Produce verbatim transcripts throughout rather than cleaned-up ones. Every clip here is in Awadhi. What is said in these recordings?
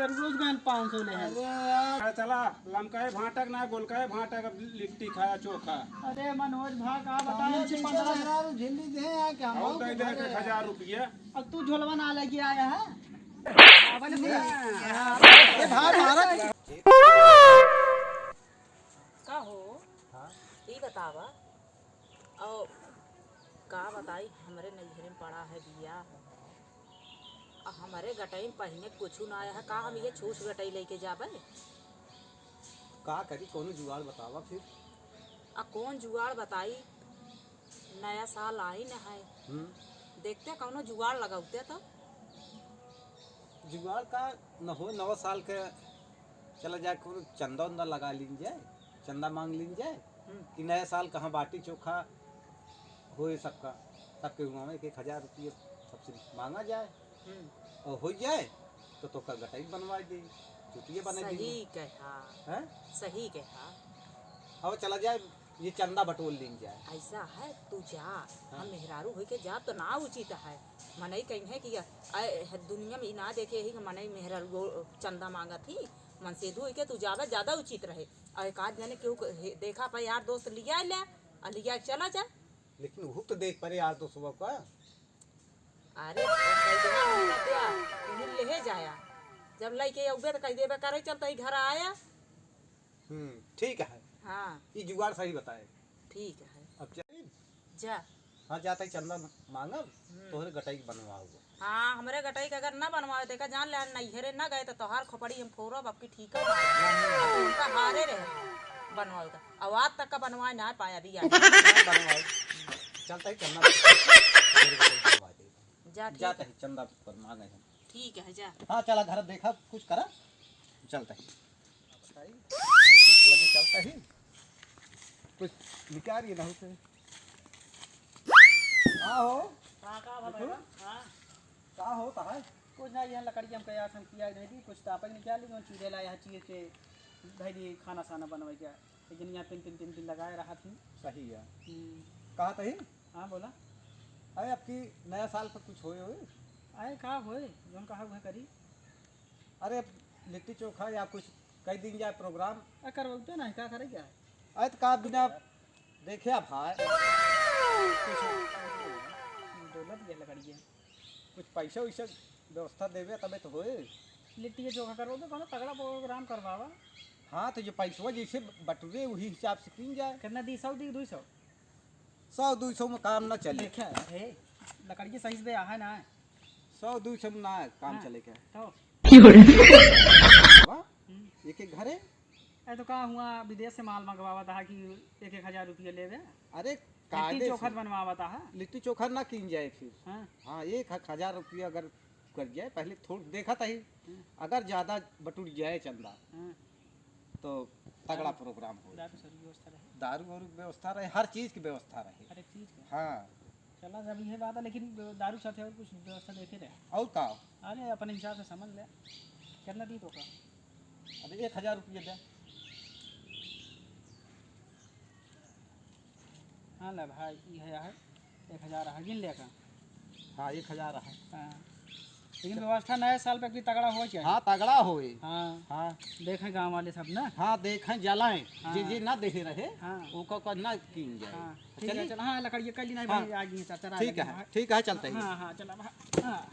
रोज गए पाँच सौ ले हैं। अरे यार। चला, लमकाए भाटक ना, गोलकाए भाटक, अब लिट्टी खाया चोखा। अरे मनोज भा, का बताएं, हमसे पन्द्रह झिल्ली दे हैं, क्या हम और दे दे एक हजार रुपया। अब तू झोलवा ना लेके आया है? ए भाई, भारत का हो? हाँ? ई बतावा, और का बताई, हमरे नैहरे में पड़ा है बिया, आ हमरे गटई में पहिने कुछु ना आया है, का हम ये छूछ गटई लेके जाबे? का करी, कौनो जुगाड़ बतावा फिर। आ कौन जुगाड़ बताई, नया साल आई न है। हम्म। देखते कौनो जुगाड़ लगौते तो। जुगाड़ का न हो, नवा साल के चला जाए, कौनो चंदा उंदा लगा लीन जाए, चंदा मांग लीन जाए। हम्म। कि नया साल कहाँ बाटी चोखा होए सबका, सबके हुआ में एक एक हजार रुपये सबसे मांगा जाए। हम्म। और हो जाए तो तोका गटई बनवा दे, चुटिया बना दे। सही कहा। हैं? सही कहा। अब चला जाए, ये चंदा बटोर लीन जाए। ऐसा है, तू जा, हाँ। हम मेहरारू होई के जाब तो ना उचित है। मनई कहीं है कि अ, अ, दुनिया में ई ना देखे ही कि मनई मेहरारू चंदा मांगत ही, मनसेधू होई के तू जाबे ज्यादा उचित रहे। और एक आध जने केहू के हे-, देखा पे यार दोस्त लिया ले, और लिया के चला जा। लेकिन वो तो देख पड़े यार दोस्तवा का। अरे, कह देना उनका दिया, उन्हें लेहे जाया। जब लइके अउबे तो कह देबे, करे चलता ही घर आया। हम्म, ठीक है। हाँ। ई जुगाड़ सही बताए। ठीक है। अब जा। जा। हाँ, जाता ही चंदा मांगब, हम्म। तोहरे गटई के बनवाओ। हाँ, हमरे गटई के अगर ना बनवाओ, देखा जान ले, नैहरे ना गए तो तोहार खोपड़ी हम फोड़ब, अब की ठीक है। अब उनका हारे रहे बनवाओ का। अब आज तक का बनवाए ना पाया दिया। बनवाओ। चलता ही चंदा तोहरे गटई के बनवा दे। जा, ठीक जाता है। ही चंदा पर मांगे हम। ठीक है, जा। हाँ, चला घर देखा, कुछ करा, चलता ही। बताई, कुछ लगे चलता ही, कुछ निकाल ये ना होते। का हो? का, का भा देखो। भैया? हाँ। का होता है? कुछ ना, यहाँ लकड़ी हम कया हम किया नहीं दी, कुछ तापक निकाल ली, चीरे ला यहाँ चीर के धई दी, खाना साना बनवाई क्या, लेकिन यहाँ पिन, पिन, पिन, पिन लगाए रहा थी। सही है। हम्म। कहा तही? हाँ, बोला। अरे, अब की नया साल पर कुछ होए, होए? अरे, का होए, जौन कहा वह करी। अरे, लिट्टी चोखा या कुछ कई दिन जाए प्रोग्राम। आ, करवाते ना, का करे क्या? अरे, तो का बिना देखे आप भाई। कुछ डोलत गया लकड़िया। कुछ पैसा वैसा व्यवस्था देवे तबे तो होए। लिट्टी चोखा करवाते, कोनो तगड़ा प्रोग्राम करवावा। हाँ, तो जो पैसवा जैसे बटुरे वही हिसाब से कीन जाए। कितना दी? सौ दी, दो सौ? सौ दो सौ में काम ना चले। देखा, हे, लकड़िया सही से बे आहा ना। सौ दो सौ में ना काम हाँ, चले क्या? तो? वाह, हम्म। एक एक घरे। अरे तो का हुआ, विदेश से माल मंगवावत हा कि एक एक हजार रुपया लेवे? अरे, लिट्टी कायदे चोखा से। बनवावत हा। लिट्टी चोखा ना कीन जाए फिर। हाँ। हाँ, एक ह-, हजार रुपया अगर कर जाए, पहले थोड़ देखा था ही। हम्म। अगर ज्यादा बटुर जाए चंदा, हाँ। तो तगड़ा दारू, प्रोग्राम हो। दारू सारू व्यवस्था रहे। दारू वारू व्यवस्था रहे, हर चीज की व्यवस्था रहे। हर एक चीज का। हाँ। चला, जब ये बात है, लेकिन दारू साथे और कुछ व्यवस्था देखे रहे। और का? अरे, अपने हिसाब से समझ ले। कितना दी तो का? अरे, एक हजार रुपये दे। हाँ, ले भाई, ई है, है, एक हजार है, गिन ले का। हाँ, एक हजार है। हाँ। लेकिन व्यवस्था नए साल पे भी तगड़ा हो चाहिए। हाँ, तगड़ा होए। हाँ। हाँ। देखें गाँव वाले सब ना। हाँ, देखें, जलाएं। हाँ। जे, जे ना देखे रहे, हाँ। ओका, का ना कीन जाए। हाँ, ठीक है, चलिए। चल, हाँ, लकड़िया कल ही नहीं हाँ। बनी, आ गई है, चल, चला ठीक लगे है, भाई। ठीक है, चलते हैं। हाँ, हाँ, चला भाई। हाँ।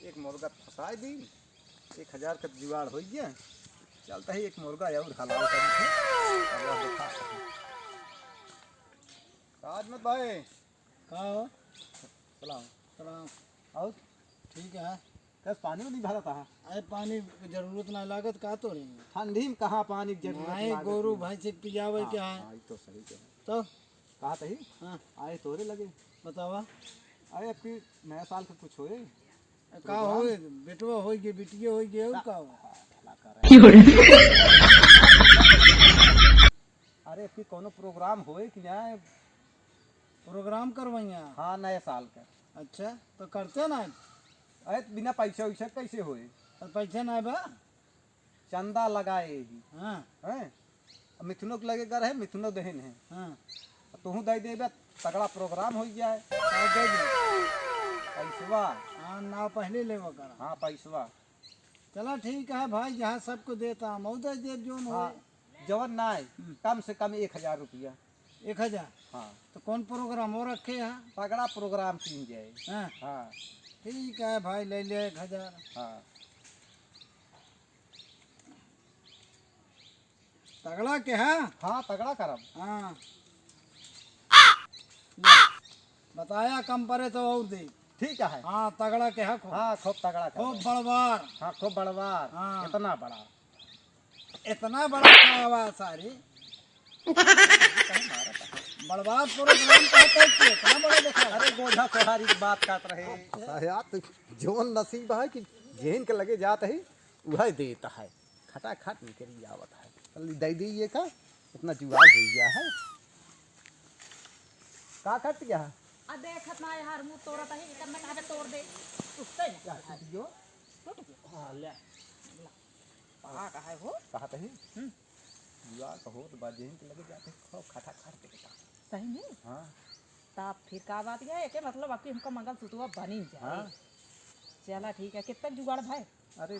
एक मुर्गा फंसाए दी, एक हजार का जुगाड़ हो गया। चलता है, एक मुर्गा और हलाल कर दे। अब वह दिखा। राजमत भाई। का हो? सलाम। सलाम। और? ठीक है। कस पानी में नहीं भरा था? अरे, पानी की जरूरत ना लागत, का तो नहीं। ठंडी में कहाँ पानी की जरूरत नहीं, लागत गोरू है? भैंस के पियावे हाँ, के है। हाँ, ये तो सही कहे। तो? कहा तही? हाँ। आए तोरे लगे। बतावा। अरे, अब की नया साल का कुछ होए? का प्रोग्राम? होए? बेटवा होई गे, बिटिया होई गे, और का? का हो? हाँ, भला करे। अरे, अब की कोनो प्रोग्राम होए कि ना? प्रोग्राम करवैया? हाँ, नए साल का। अच्छा, तो करते ना। अरे, बिना पैसा वैसा कैसे होए? तो पैसा ना बा? चंदा लगाए ही। हाँ। हैं? अब मिथुनो के लगे का रहे, मिथुनो दहन है। हाँ। अब तुहूँ दइ देबे, तगड़ा program होइ जाए। का दे दे? पैसवा। हाँ, नाव पहले लेवा करा। हाँ, पैसवा। चला ठीक है भाई, जहाँ सबको देता हम, दे देब जौन हाँ, होए। जवन ना आए, हम्म। कम से कम एक हजार रुपया। एक हजार? हाँ। तो कौन program हो रखे है? तगड़ा program कीन जाए। हाँ। हाँ। ठीक है भाई, ले ले एक हजार। हाँ। तगड़ा के है? हाँ, तगड़ा करब। हाँ। ले, बताया कम परे तो और दे। ठीक है। हाँ, तगड़ा के है खूब। हाँ, खूब तगड़ा करब। खूब बड़वार। हाँ, खूब बड़वार। हाँ। इतना बड़ा। इतना बड़ा का आवाज सारी। बड़वार program कहते हैं कि इतना बड़ा देखा। अरे, गोझा सोहारी की बात करत रहे। अच्छा यार, तू जौन नसीब है कि जेहन के लगे जात है, वह देत है। खटाखट निकरी आवत है। चल, दे दे ये का, इतना जुगाड़ हो गया है। का कट गया है? आ देखत ना यार, मुँह तोड़त है, इकर में कहाँ पे तोड़ दे? टूटते नहीं। क्या टूट गयो? टूट गयो। हाँ, ले। ला। कहाँ का है हो? कहा तही? हम्म। जुगाड़ तो होत बा, जेहन के लगे जाते, खूब खटाखट के बेटा। सही में? हाँ। तब फिर का बात है, एके मतलब आपकी हमका मंगलसूत्रवा बनी जाए। हाँ। चला ठीक है, कितना जुगाड़ भाई? अरे,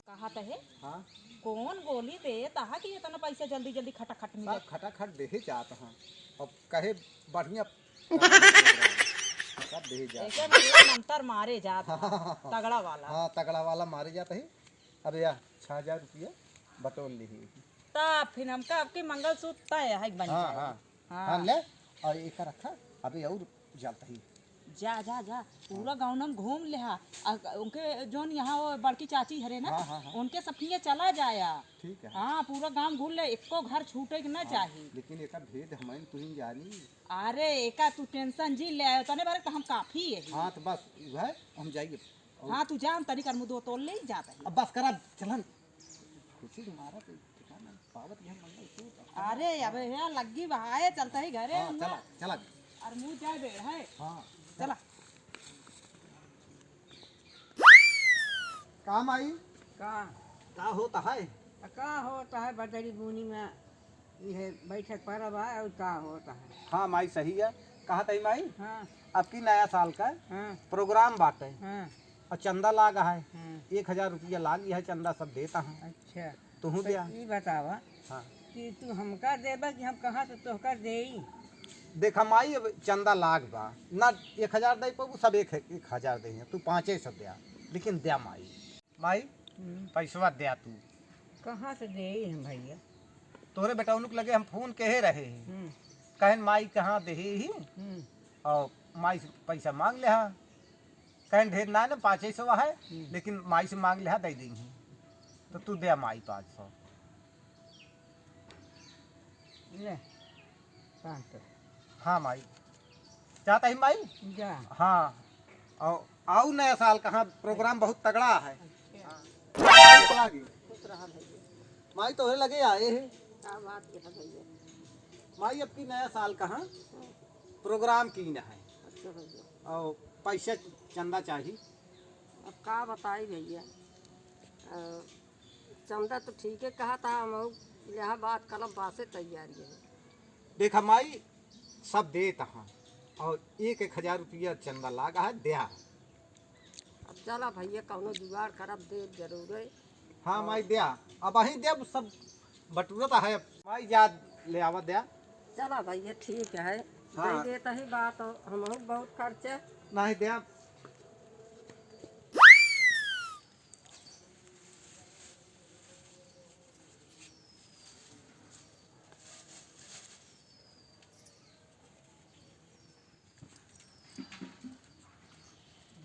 कहा तहे? हाँ। कौन गोली दे तहा कि इतना पैसा जल्दी जल्दी खटाखट मिले? सब खटाखट देहे जात हैं। अब कहे बढ़िया सब देहे जात एके हैं। मतलब मंतर मारे जात हैं। तगड़ा वाला। हाँ, तगड़ा वाला मारे जात है। अब या छह हजार रुपया बटोर ली। तब फिर हमका आपके मंगलसूत्र तय है बन हाँ, जाए। हाँ। हाँ। हाँ, ले, और एक रखा, अबे और जाता ही। जा, जा, जा, पूरा हाँ। गाँव में घूम लेहा। आ, उनके जौन यहाँ वो बड़की चाची हरे ना, हाँ, हाँ, हाँ। उनके सफिया चला जाया। ठीक है। हाँ, पूरा गाँव घूम ले, एको घर छूटे के ना हाँ, चाही। लेकिन एका भेद हमइन तुहिन जानी। अरे, एका तू tension जी ले आयो, तने बारे तो हम काफी है। हाँ, तो बस, वह हम जाइए। हाँ, तू जा, हम तनी कर मुँह धो तोल ले, जाता ही। अब बस करा, चलन। खुशी तुम्हारा तो ठिकाना पावत यह मंगलसूत्र। अरे, अबे, यहाँ लग्गी बहाए, चलता ही घरे हाँ, हम चला, ना। चला। अरे, मुँह जाए बेड़ है। हाँ। चला। का माई? का? का होता है? आ, का होता है, बदरी बूनी में इहे बैठक परब है, और का होता है? हाँ माई, सही है। कहा तही माई, हाँ। अब की नया साल का हाँ। Program बाटे। हाँ। और चंदा लाग है। हाँ। एक हजार रुपया लाग है, चंदा सब देता हूँ। अच्छा। तुहूँ तो दिया। ई बतावा हाँ। कि तू हमका देबा कि हम कहाँ से तोहका देई? देखा माई, अब चंदा लाग बा ना, एक हजार दे पाबू, सब एक, एक हजार दे हैं, तू पाँचे सौ दिया, लेकिन दिया माई। माई, हम्म। पैसवा द्या तू। कहाँ से देई हम भैया? तोरे बेटौनुक लगे हम फोन केहे रहे ही। हम्म। कहन माई कहाँ देहे ही? हम्म। और माई से पैसा माँग लेहा। कहन ढेर ना, ना, पाँचे सौ है, हम्म। लेकिन माई से माँग लेहा, दे देही। तो तू द्या माई पाँच सौ। ले, पाँच सौ। हाँ माई। जाता ही माई? जा। हाँ। और आऊ नया साल कहाँ program बहुत तगड़ा है। अच्छा। हाँ। खुश रहा भैया। माई तोहरे लगे आए हैं। का बात है भैया? माई अब की नया साल कहाँ हाँ। Program कीन है। अच्छा भैया। और पैसा चंदा चाही। अब का बताई भैया, अ, चंदा तो ठीके कहत ह, हम इलाहाबाद कलब बासे तैयारी है। देखा माई, सब देत ह और एक एक हजार रुपया चंदा लाग ह, द्या। अब चला भैया, कौनो जुगाड़ करब, देब जरूर है। हाँ और माई, द्या, अबहीं देब, सब बटुरत है। माई, जा ले आवा, द्या। चला भैया, ठीक है, हाँ। दे देता ही बात, हमहू बहुत खर्चे। नहीं द्या।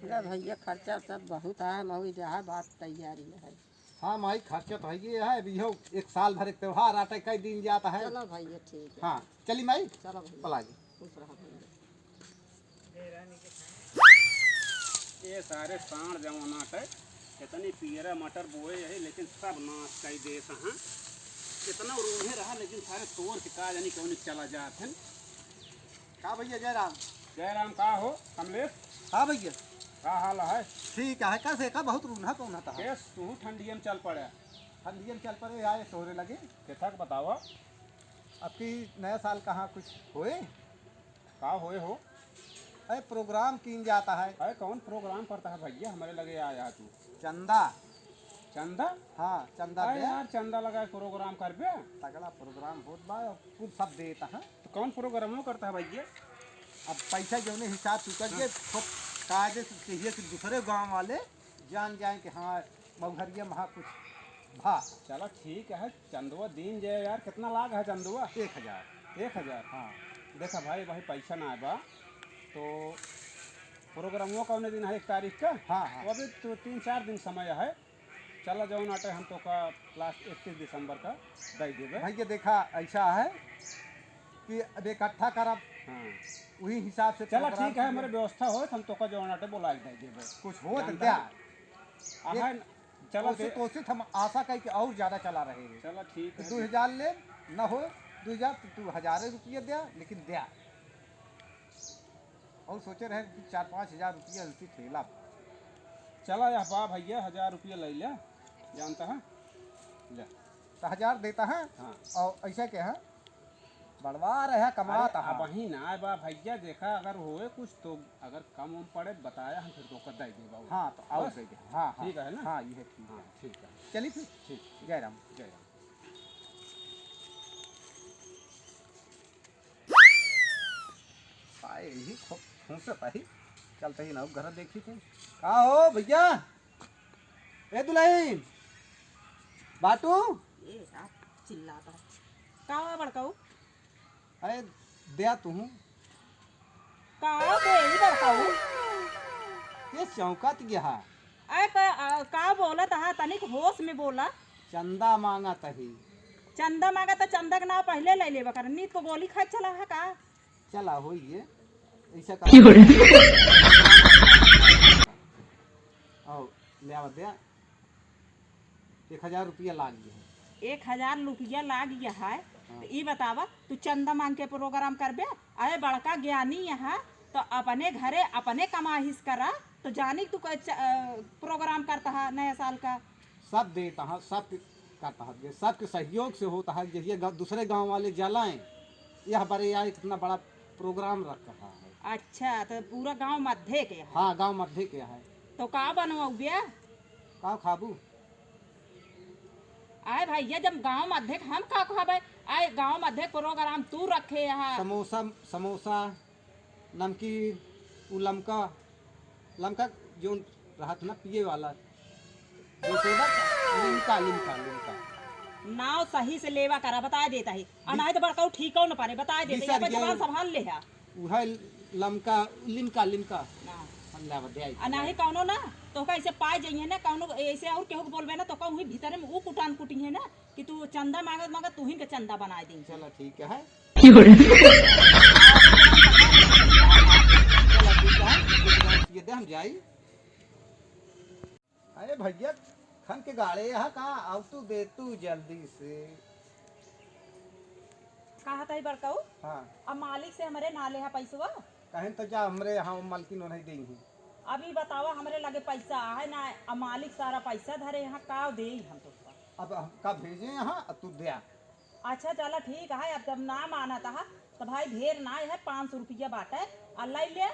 ले भैया, खर्चा सब बहुत है, मऊ इलाहाबाद तैयारी में है। हाँ माई, खर्चा तो है ही है, अब इहो एक साल भर एक त्योहार आटे, कई दिन जाता है। चलो भैया, ठीक है। हाँ, चली माई। चलो भैया। पलागी। खुश रहो भैया। ये सारे सांड़ जमाना के इतनी पियरा मटर बोए है, लेकिन सब नाश कर देत हैं। इतना रून्हे रहा, लेकिन सारे तोड़ के का जानी कौन चला जात हैं। का भैया, जय राम। जय राम, का हो कमलेश? हाँ भैया। का हाल है? ठीक है, कैसे का बहुत रून्हा पौन्हा था। केस तू ठंडिया में चल पड़े। ठंडिया में चल पड़े, आए तोहरे लगे। केथक बतावा। अबकी नया साल कहाँ कुछ होए? का होए हो? अरे, program कीन जाता है। अरे, कौन program करता है भइया? हमरे लगे आया तू। चंदा। चंदा? हाँ, चंदा अरे दे। यार, चंदा लगा के program करबे? तगड़ा program होत बा, कुल सब देता है। तो कौन program करता है भइया? अब पैसा जौने हिसाब से करिए, हाँ। खूब कायदे से चाहिए कि दूसरे गाँव वाले जान जाए कि हाँ, मउघरिया महा कुछ भा। चला ठीक है, चंदवा दीन जाए यार। कितना लाग है चंदवा? एक हजार। एक हजार? हाँ। देखा भाई, भाई पैसा ना बा, तो programवा कौने दिन है? एक तारीख का? हाँ, हाँ। तो अभी तो तीन चार दिन समय है। चला जौन आटे हम तोका last इकतीस दिसंबर का दे देबे। भइया देखा, ऐसा है कि अब इकट्ठा करब, हाँ। वही हिसाब से चला program ठीक है, कीजिए। हमारे व्यवस्था हो, हम तोका जौन आटे बोला के दे देबे। कुछ हो तो जानता द्या। है? आहन, चला कोशिश, दे। कोशिश हम आशा करी कि और ज्यादा चला रहे हैं। चला ठीक है। दो हजार ले, न हो, दो हजार तो तू हजारे रुपये द्या, लेकिन द्या। और सोचे रहे कि चार पाँच हजार रुपया उनसे ठेला। चला यह बा भइया, हजार रुपया ले ले, जानता है? ले। तो हजार देता है। हाँ। और ऐसा क्या है, बड़वा रहा, कमाता अरे, है। अबही ना बा भइया, देखा अगर होए कुछ तो, अगर कम उम पड़े बताया, हम फिर तोका दे देबा। हाँ, तो आओ बस। दे दे। हाँ, हाँ। ठीक है ना? हाँ, ये ठीक हाँ, है। ठीक है। चलिए फिर। ठीक, ठीक। जय राम। जय राम। पाए यही खो-, फूंसत ही। चलते ही ना घर देखी थे। का हो भइया? ए दुलहिन, बाटू? ए, आप चिल्लाता है। का हुआ बड़काऊ? अरे, द्या तुहूँ। का हो बे, ई बड़काऊ? ये चौंकत गया है। अरे, का, आ, का बोलत हा? तनिक होश में बोला। चंदा मांगत ही। चंदा मांगत, चंदा के नाव पहिले ले लेबा कर। नींद को गोली खाए चला है का? चला होइए, ऐसा का। क्यों रे? आओ, ले आवा दे। एक हजार रुपया लाग गया है। एक हजार रुपया लाग गया है, हाँ। तो ई बतावा, तू चंदा मांग के program करबे? अरे बड़का ज्ञानी यहाँ, तो अपने घरे अपने कमाहिस करा, तो जानी तू क-, च-, अ, program करता है नया साल का। सब देता है, सब करता है, ये सबके सहयोग से होता है। जहिए ग-, दूसरे गांव वाले जलाएं, यह बड़े यार इतना बड़ा program रख रहा है। अच्छा, तो पूरा गांव मध्य के है? हाँ, गांव मध्य के है। तो का बनवाऊ बे? का खाबू? आए भइया, जब गांव मध्य के हम का खाबे? आए गांव मध्य के program तू रखे यहाँ। समोसा, समोसा, नमकीन, उ लमका, लमका जौन रहत ना पिए वाला, जो सोडा, लिमका, लिमका, लिमका। नाव सही से लेवा करा, बताए देता ही। आ नाहीं तो बड़काऊ ठीकौ न पारे, बताए देता ही। बिसर अपन गए। जबान संभाल ले है। उहे लमका, लिमका, लिमका। ना। हम लावा दे आई। आ नाहीं कौनो ना, तोहका ऐसे पाए जइहे ना, कौनो ऐसे और केहू के बोलबे ना, तोहका उही भीतरे में उ कुटान कुटिहे ना। कि तू चंदा मांगत मांगत तू ही के चंदा बनाए देंगे। चला ठीक है। क्यों रे? चला ठीक है, ये दे हम जाई। अरे भइया, खन के गाड़े यहाँ का, आउ तू दे तू जल्दी से। कहा था बड़काऊ? हाँ। अब मालिक से हमरे ना ले हा पैसवा? कहें तो जा, हमरे यहाँ मालकिन नहीं देंगी। अभी बतावा, हमरे लगे पैसा है ना, अब मालिक सारा पैसा धरे यहाँ, का देई हम तोका? अब हम का भेजे यहाँ, अब तू द्या। अच्छा चला ठीक है, अब जब ना मानत है तो भाई ढेर ना है, पाँच सौ रुपया बाटे, आ लइ ले,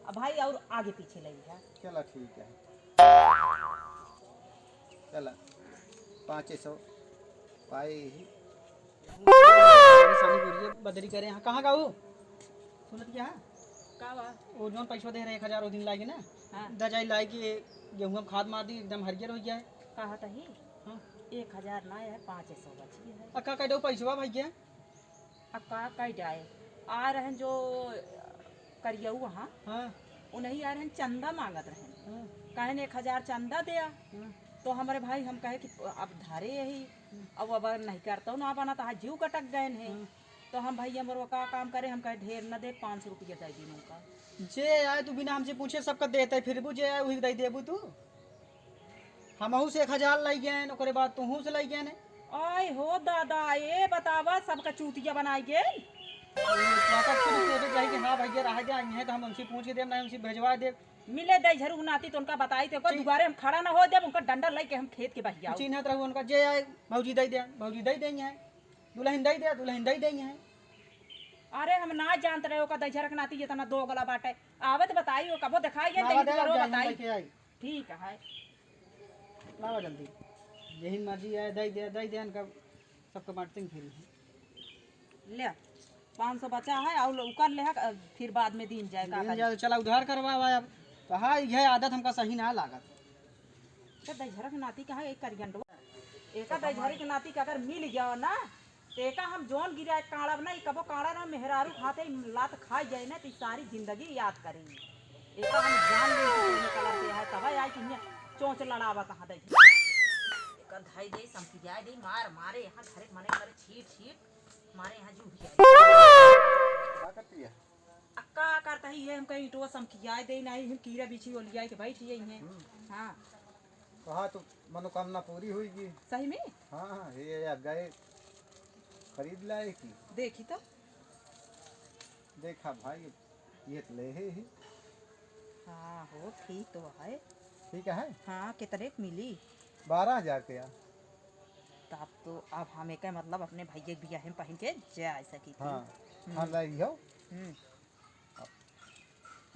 अब भाई और आगे पीछे लइ ले। चला ठीक है, चला पाँचे सौ पाए ही। सानी बोलिए, बदरी करे यहाँ, कहाँ गाऊ? सुनत क्या है? का बा? वो जौन पैसवा दे रहे एक हजार, वो दिन लागी ना? हाँ। द जाई लाई के गेहूं में खाद मार दी, एकदम हरियर हो जाए। कहा तही? हाँ। एक हजार ना है, पाँच सौ बची है। आ का कह दो पैसवा भइया? अब का कह जाए, आ रहन जो करियऊ वहाँ, हाँ। उन्हीं आ रहन चंदा मांगत रहन। हाँ। कहन एक हजार चंदा दे आ। हाँ। तो हमरे भाई हम कहे कि अब धरे यही, हम्म। अब, अब नहीं करता ना बना तो जीव कटक गए हैं। हम्म। तो हम भइया मोरवा का काम करे, हम कहे ढेर न दे, पाँच सौ रुपया दे दी उनका। जे आए तू बिना हमसे पूछे सबका देते फिर भी जे आए वही दे देबू तू। हमहू से एक हजार लाई गए, ओकरे बाद तुहू से लाई गए। आय हो दादा, ए बतावा, सबका चूतिया बनाई गए। तो आपस खुद सोचे चाहिए कि हाँ भइया, रह गया, इन्हें तो हम उनसे पूछ के देब, नहीं उनसे भेजवा देब। मिले दे झरू नाती तो उनका बताई थे, ओकर ठीक। दुआरे हम खड़ा ना हो देब, उनका डंडा लेके हम खेत के बहिया। चिन्हत रहू उनका, जे आए भौजी दे दे, भौजी दे देंगे। दुलहिन दइ दे, दुलहिन दइ दे हैं। अरे, हम ना जानत रहे, ओका दहिजरक नाती जेतना दोगला बाटे। आवे त बताई, ओ कबो देखाई है, ना दहिन बताई, दुआरो जाए, हम बताई। लेके आई। ठीक है। लावा जल्दी। यही मर्जी है, दइ दे, दइ दे, इनका सबका बांटते हैं फिर। ले, पाँच सौ बचा है, और उ कर ले है, फिर बाद में दीन जाए, का दीन करी? जाए, चला उधार करवा, अब तो हाँ, यह आदत हमका सही ना लागत। तो दहिजरक नाती कहाँ एक करियन दो? एका दहिजरक नाती के अगर मिल गया ना, तो एका हम जोन गिरा काढ़ब ना, ई कबो काढ़ा ना, मेहरारू खाते ही लात खा जाए ना, तो ई सारी जिंदगी याद करी। एका हम जान ली कि कौन कलर के है, तब आई कि इन्हें चोंच लड़ावत हाँ दहिजरक। एका धाई दे, समझाई दे, मार मारे यहाँ घरे मने करे छीट छीट, मारे यहाँ जूही जाए। का करती है? आ का करता है ये, हमका ईंटवा समखियाए दे, नहीं हम कीड़ा बिछी ओलियाए के बैठ जाई हैं। हम्म। हाँ। कहा तो मनोकामना पूरी होइगी। सही में? हाँ, हाँ, ये अब गए खरीद लाए की। देखी तो। देखा भाई, ये तो ले है ही। हाँ हो, ठीक तो है। ठीक है? हाँ, कितने क मिली? बारह हजार के यार। तब तो अब हम एक मतलब अपने भैया के बियाह में पहन के जा सकी थी। हाँ, हम्म। हाँ, लाई हो। हम्म।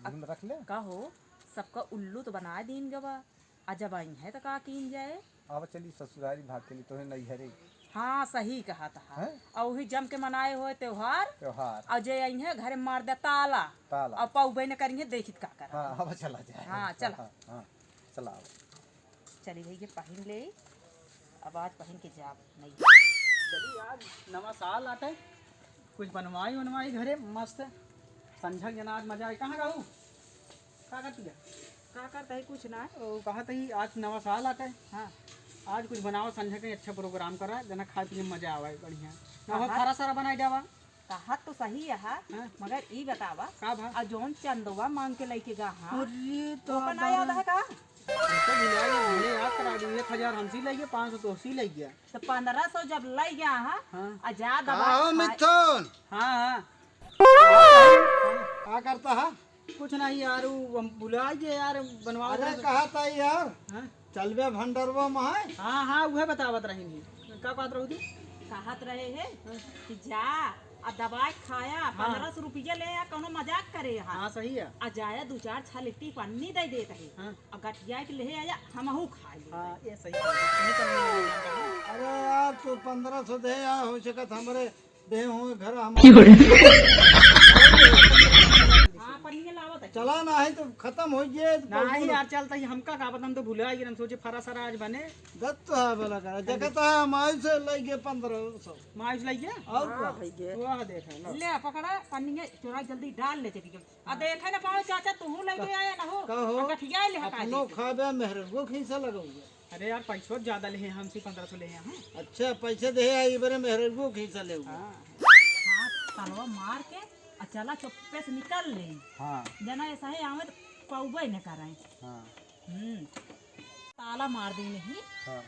अब घूम रख ले। का हो, सबका उल्लू तो बनाए दीन गवा, आ जब आई है तो का कीन जाए? अब चली ससुरारी भाग चली, तोहे नैहरे। हाँ, सही कहा था। हैं? और वही जम के मनाए हुए त्योहार। त्योहार। और जे आई है घरे मार दे ताला। ताला। और पौबे न करिए, देखित का कर। हाँ, अब चला जाए। हाँ, चला। हाँ, हाँ, चला अब। चली भैया, पहिन ले, अब आज पहिन के जाब नहीं। चली, आज नवा साल आटे, कुछ बनवाई वनवाई घरे मस्त, संझक जना आज मजा आई। कहाँ गऊ? का करती है? का करता है? कुछ ना। ओ, कहा तही आज नवा साल आटे। हाँ। आज कुछ बनावा, संझक के अच्छा प्रोग्राम करा, जना खाए पिए में मजा आवे, बढ़िया। ना हो, कहा? फरा सारा बनाई जावा। कहत तो सही है, हाँ? मगर ई बतावा, का भा? आ जौन चंदवा मांग के लइके गा, हाँ? अरे, तो ओका ना याद है का? हम तो भुला गए, हमने याद करा दी, एक हजार हमसे लइ गया, पाँच सौ तोहसे लइ गया। तो पन्द्रह सौ जब लइ गया, हाँ? हाँ। आ जा दवा का हो खाए। मिथुन? हाँ, हाँ। का करता है? कुछ नहीं यार, उ हम भुला गए यार, बनवाओ अरे जरा। कहा था यार, हाँ? चलबे भंडरवा में है? हाँ, हाँ, उहे बतावत रही नहीं। का कहत रहू तू? कहत रहे है हाँ। कि जा, आ दवाई खाया, हाँ। पन्द्रह सौ रुपया ले आ, कौनो मजाक करे है। हाँ, सही है। आ जाया दू चार छह लिट्टी पन्नी दे देत है। हाँ। आ गठिया के ले आया, हमहू खा ले। हाँ, ये सही है। नहीं करने वाला काम है। अरे यार, तू पन्द्रह सौ दे आ, हो सकत हमरे देह हो घर हम। हाँ, पन्नी में लावत है। चला ना है तो खत्म हो गए तो नहीं बोल। यार, चलता ही हमका का पता, हम तो भुला गए, हम सोचे फरा सरा आज बने। दत्त है बोला करा, जगत है हम आए से लइ गए पन्द्रह सौ। माइस लइ गए? और हाँ, का? भइया। वाह, देखा ना। ले पकड़ा, पन्नी में चोरा जल्दी डाल ले चली। आ देखे ना पाओ चाचा, तू लइ के आया ना हो। का हो? आ गठिया ले हटा अपनो दे। खाबे मेहर, वो खींचा लगाऊंगा। अरे यार, पैसो ज्यादा ले हैं हमसे, पन्द्रह सौ ले हैं हम। अच्छा, पैसे दे आई बरे मेहररुओ के हिस्सा ले हुआ। हाँ। हाथ तलवा मार के आ चला चुप्पे से निकल ले। हाँ। जना ऐसा है आवे तो पौबे न कराए। हाँ। हम्म। ताला मार दे नहीं। हाँ।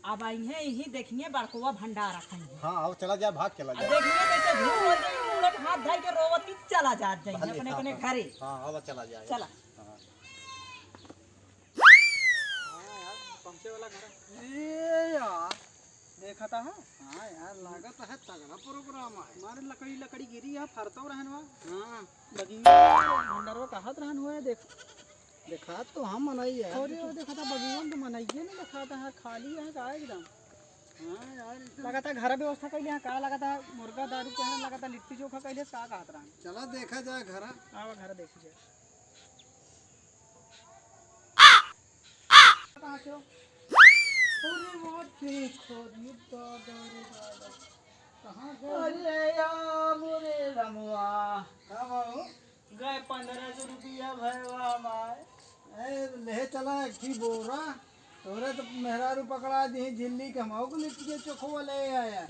अब आई है यही देखिए बड़कुआ भंडार रखन है। हाँ, अब चला जा, भाग चला अब जा। देखिए कैसे झूठ हो गई, मुंह में हाथ धर के रोवत की चला जात जाइए भले, अपने हाँ, अपने हाँ। घरे। हाँ, अब चला जाए। चला। हाँ। हाँ यार, पहुँचे वाला घर है। ए यार, देखा था, हाँ? हाँ यार, लागत है तगड़ा प्रोग्राम है। मारे लकड़ी, लकड़ी गिरी है, फरतो रहन वा। हाँ। बगिया भंडरवा कहत रहन हुए, देख। देखा तो हम मनई है। अरे, वो देखा था, बगिया में तो मनइये नहीं देखा था, हाँ, खाली है का एकदम। हाँ यार, एकदम। लगा था घर व्यवस्था कैले हैं, का लगा था मुर्गा दारू के हैं, लगा था लिट्टी चोखा कैले, का कहत रहन। चला देखा जाए घर। आवा घर देखी जाए। कहाँ से हो? अरे वाह, देखो रे दादा रे दादा। कहाँ गए? अरे या मोरे रमवा। का बाबू? गए पन्द्रह सौ रुपया भयवा हमार। ए, ले चला एक ही बोरा। तोरे तो मेहरारू पकड़ा दी झिल्ली के, हम को लिट्टी के चोखवा ले आया।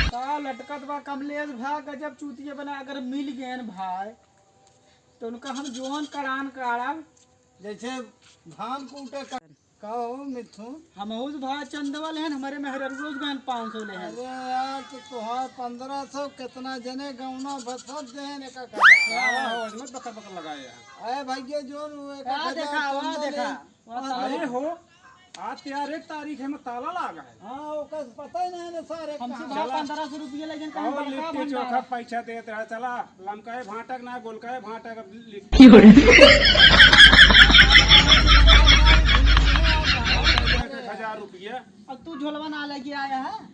का लटकत बा कमलेश भा, गजब चूतिया बना, अगर मिल गए न भाई, तो उनका हम जोन करान काढ़ब। जैसे धान कूटे का, का हो मिथुन? हम उस भा चंदवा लेहन, हमारे मेहररुओ गहन पाँच सौ लेहन। अरे यार, तो तोहार पन्द्रह सौ कितना जने गौना बसत देहन एका कजा। वाह, वाह, वाह, मत बकर बकर लगाए यार। अरे भैया, जोन वो एका का कजा देखा, वाह चंदा देखा, लेहन। वाह, अरे हो, आज तेरह तारीख है, में ताला लागा है। हाँ, ओकर पता ही नहीं है सारे हमसे कहाँ। भाव चला। पन्द्रह सौ रुपये लेकिन कहीं और बड़का लिट्टी भंडार चोखा है। पैसा देत रहा, चला, लमकाए भाटक ना, गोलकाए भाटक, अब लिट्टी। क्यों रे? एक हजार रुपया। अब तू झोलवा ना लेके आया है?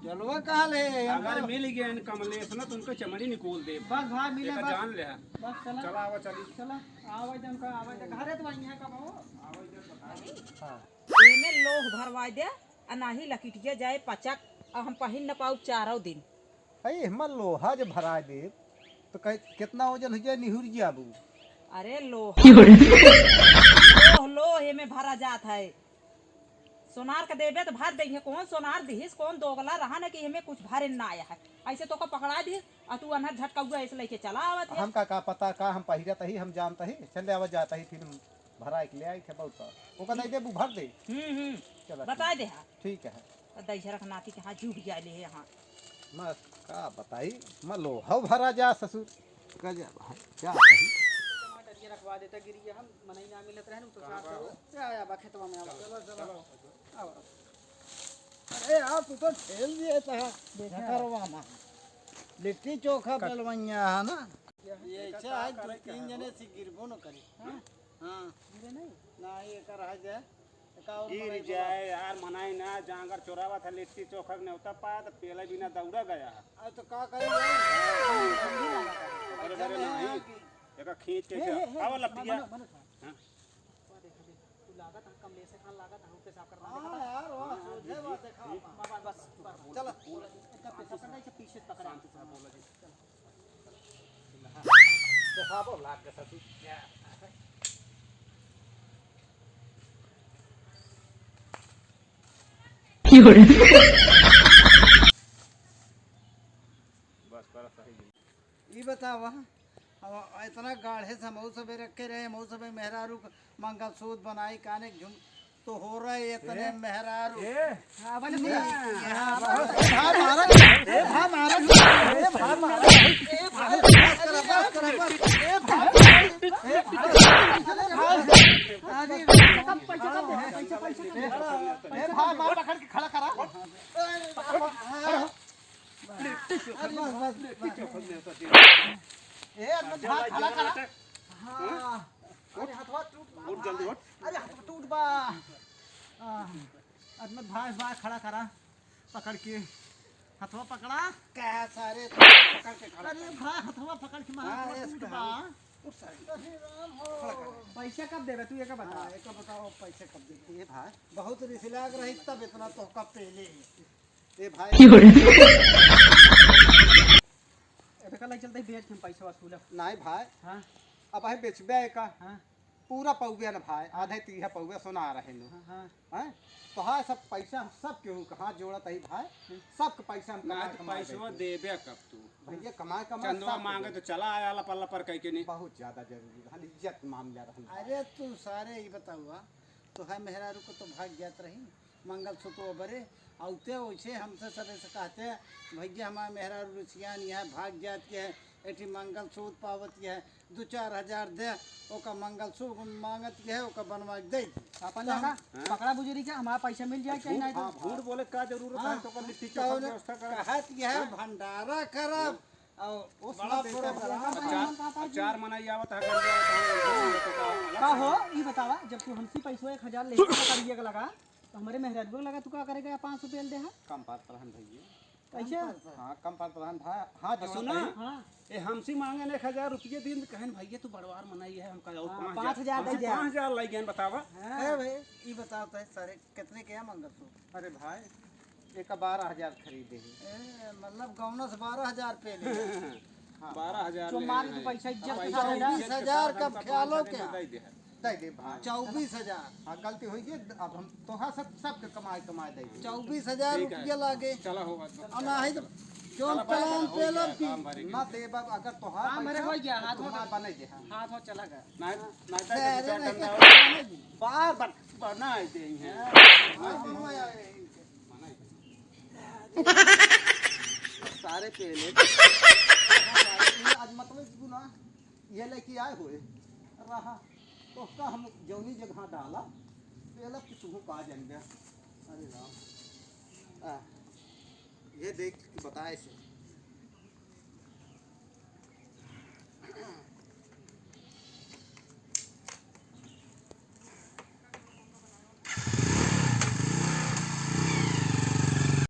झोलवा कहाँ ले? अगर मिल गया इन कमलेश ना, तो उनको चमड़ी निकोल दे। बस भाई, मिले एका बस। जान ले। बस चला। चला, आवा चली। चला, आवा जन का, आवा जन। घरे तो वहीं है, कब हो? हाँ। एमे लोह भरवाइ दे, आ नाही लकिटिया जाए पचक, आ हम पहिन न पाउब चारौ दिन। अरे, एहमा लोहा जे भराइ देब, तो कहे, केतना ओजन होइ जाए, निहुर जाबू। अरे, लोहा। क्यों रे? लोह, लोह, एमे भरा जात है। सोनार के देबे तो भर देइहे। कौन सोनार दिहिस, कौन दोगला रहा न कि एमे कुछ भरे ना आया है। ऐसे तोका पकड़ा दिहिस, आ तू अन्हर झटकौआ ऐसे लेके चला आवत है। हमका का पता, का हम पहिरत ही, हम जानत ही, चले आवत जात ही, फिर भराइ के ले आई थे बहुत। ओका दे देबू, भर दे। हम्म, हम्म। चला, बताइ ठीक। दे, हाँ। ठीक है। तो दहिजरक नाती के हाथ जुड़ गया ले यहाँ। मैं का बताई, मैं लोहौ भरा जा ससुर। गजब है, क्या कही। टमाटर ये रखवा देता गिरी, हम मनई ना मिलत रहन, तो कहाँ साथ बा हो? से आया बा खेतवा में, आवा। चलो, चलो। आवा। अरे यार, तू तो ठेल दिए था। देखा। घरवा में। लिट्टी चोखा कट- बेलवैया है ना? ये देखा ऐसा का है, करे दो तीन कहाँ जने हो? से गिरबो न करे। हाँ। हाँ। गिरे नहीं? ना, ये कर है जे। गिर जाए यार, मनाई ना, जांगर चोरावा था, लिट्टी चोखा के नेवता पाया, तो पेला बिना दौड़ा गया। अरे तो का करी? अरे, अरे, नहीं, एका खींच के ए, ए, ए, आओ लपिया। मनो, मनो, हाँ। तू लागत है, कमलेश खान लागत है, पेशाब करना हाँ देखा था? यार, वाह, हाँ, सोझे जी, बात जी, देखा जी। बाबा, बस, बस। चला। इनका पेशाब करना है, इसे पीछे से पकड़ा। शांति से बोला जी। चला। देखाबो लाग के ससुर। क्यों रे? बस, बड़ा सही। ई बतावा, अब इतना गाढ़े से हमहू सबे रखे रहे, हमहू सबे मेहरारू क मंगलसूत्र बनाई, काने के झुम-, तो हो रहे इतने ए? मेहरारू। ए? हाँ, बने नहीं, भैया। यहाँ ए, भाई मारा, ए, भाई मारा, ए, भाई मारा, ए, भाई, बस करा, बस करा, बस। ए, भाई, ए, भाई, अरे, पैसा कम, पैसा कम दे, पैसा, पैसा कम दे। ए, भाई मार पकड़ के खड़ा करा। अरे, बाबा, हाँ। अरे, बस, बस, बस। ए, अरे, भाई, खड़ा करा। हाँ। अरे, हथवा टूट बा। उठ, जल्दी उठ। अरे, हथवा टूट बा। हाँ। अरे, भाई, भाई, खड़ा करा। पकड़ के। हथवा पकड़ा। का सारे पकड़ के खड़ा अरे, कर। भाई, हथवा पकड़ के मारा, हाँ, हथवा टूट बा। उठ सारे। अरे, राम हो। खड़ा कर। पैसा कब देबे तू, एका बता। हाँ, एका बताओ, पैसा कब देबे? ए भाई, बहुत रिसिलाग रही तब इतना तोहका पेले। ए भाई। क्यों रे? एबे का लग चलते बेच के हम पैसा वसूलब। नहीं भाई। हाँ। अब है बेचबे का? हाँ। पूरा पौबे न भाई, आधे तीहा पौबे सोना रहे नु। हाँ, हाँ। हैं? तो हाँ, सब पैसा हम सब केहू के हाथ जोड़त ही भाई, हम्म। सबके पैसा हम ना कमाए, तो कमाए पैसवा देते। देबे कब तू? भैया कमाए, कमाए चंदवा सब मांगे देते। तो चला आया लपर लपर कह के नहीं। बहुत ज्यादा जरूरी रहन, इज्जत मामला रहन। अरे तू सारे ई बतावा, तो है मेहरारू को तो भाग जात रही। मंगलसूत्र बरे, औते वैसे हमसे सबे से कहते, "भैया, हमारे मेहरारू रुचियान यहाँ भाग जात के है, एठी मंगलसूत्र पावत के है, दो चार हजार दे, ओका मंगलसूत्र मांगत के है, ओका बनवा के दे दी।" अपन तो हम लगा, हाँ? पकड़ा बुजुर्ग के, हमारा पैसा मिल जाए, चाहे झूठ, नहीं तो हाँ, झूठ बोले का जरूरत हाँ, है, तो ओकर लिट्टी तो चोखा उन्हें व्यवस्था करा। कहत के है, हाँ? भंडारा करब, हाँ। और उस बड़ा बात पे program तो बना। अचार, अचार मनाई आवत है, कर दिया तो हम का हो, ई बतावा, जब तू हमसे पैसवा एक हजार लेके पकड़िए के लगा, तो हमरे मेहरारुआ लगा तू का करेगा, पाँच सौ रुपया दे हा? कम पात रहन भैया। कैसे? हाँ, कम पात रहन भा-, हाथ जोड़त सुना? हई। हाँ। ए, हमसे मांगन एक हजार रुपये दिन, कहन, "भैया, तू बड़वार मनाई है, हमका और हाँ, पाँच हजार, पाँच हजार दे दे। पाँच हजार लाई गए, बतावा।" हाँ। ए भाई, ई बताओ तो सारे, कितने के है मंगलसूत्र? अरे भाई, एक बारह हजार खरीदे ही। ए, मतलब, गौना से बारह हजार पे ले। हाँ। बारह हजार जो ले मार आए के हैं। पैसा इज्जत पैसा के साथ इज्जत के चौबीस हजार साथ कब हमका ख्यालों पाँच हजार के? में दे दे। दे दे भाई। चौबीस हजार। हाँ, गलती होइ गई, अब हम तोहा सब, सबके कमाई, कमाई दे दे। चौबीस हजार ठीक है। रुपया लागे। चला होगा तो। और ना है तो चला, चौबीस हजार हो गया, काम भरे के। ना दे बाबा, अगर तोहार काम भरे पैसा, हो गया, तो हाथ हो तोहार गया। बने जे, हाँ। हाथ हो चला गया। ना, ना, अरे, दे दे, नहीं, डंडा नहीं, हो। नहीं। बार बार बनाए दे हैं। हाँ, हाँ, हाँ, हाँ। सारे पेले। आज मतलब गुना ये लेके आए हुए रहा, तो उसका हम जौनी जगह डाला, पेलक कि तुहू पा जान दे। अरे राम। आ, ये देख के बताए से।